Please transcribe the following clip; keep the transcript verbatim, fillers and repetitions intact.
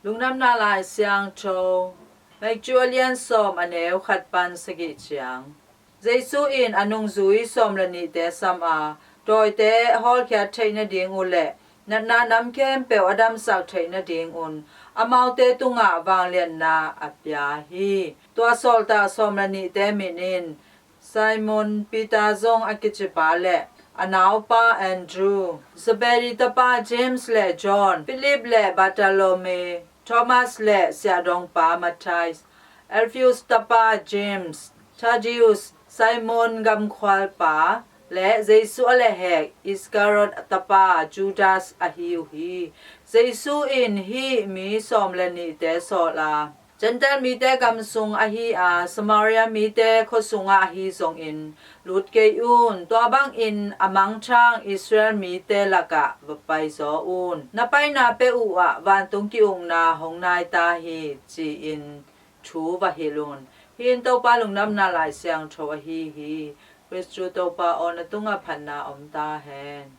Lungdamna Lai Siangtho, Matthew a lian sawm, a neu khat pan sagih ciang. Jesu in a nungzui sawm le nihte sam a, dawite hawlkhiat theih nading uh le natna nam khempeuh a damsak theih nadingun amaute tungah vangliatna a pia hi. Tua sawltak sawm le nihte min in Simon Peter zong a kicipa le a naupa Andrew, Zebedee tapa James le John, Philip le Bartholomew, Thomas le siahdongpa Matthias, Alphaeus tapa James, Thaddeus, Simon gamkhualpa, le Jesu a lehhek Iscariot tapa Judas ahi uh hi. Jesu in hih mi sawm le nihte sawl a, Gentile mite gam sung ahi a, Samaria mite khua sungah ahi zongin lut kei un. Tua bangin a mangthang Israel mite lakah va paizaw un. Na paina peuh uh ah vantung ki-ukna hong nai ta hi, ci-in thu va hilh un. Hih in Topa Lungdamna Lai Siangtho ahi hi. Khristu Topa aw, na tungah phatna om ta hen.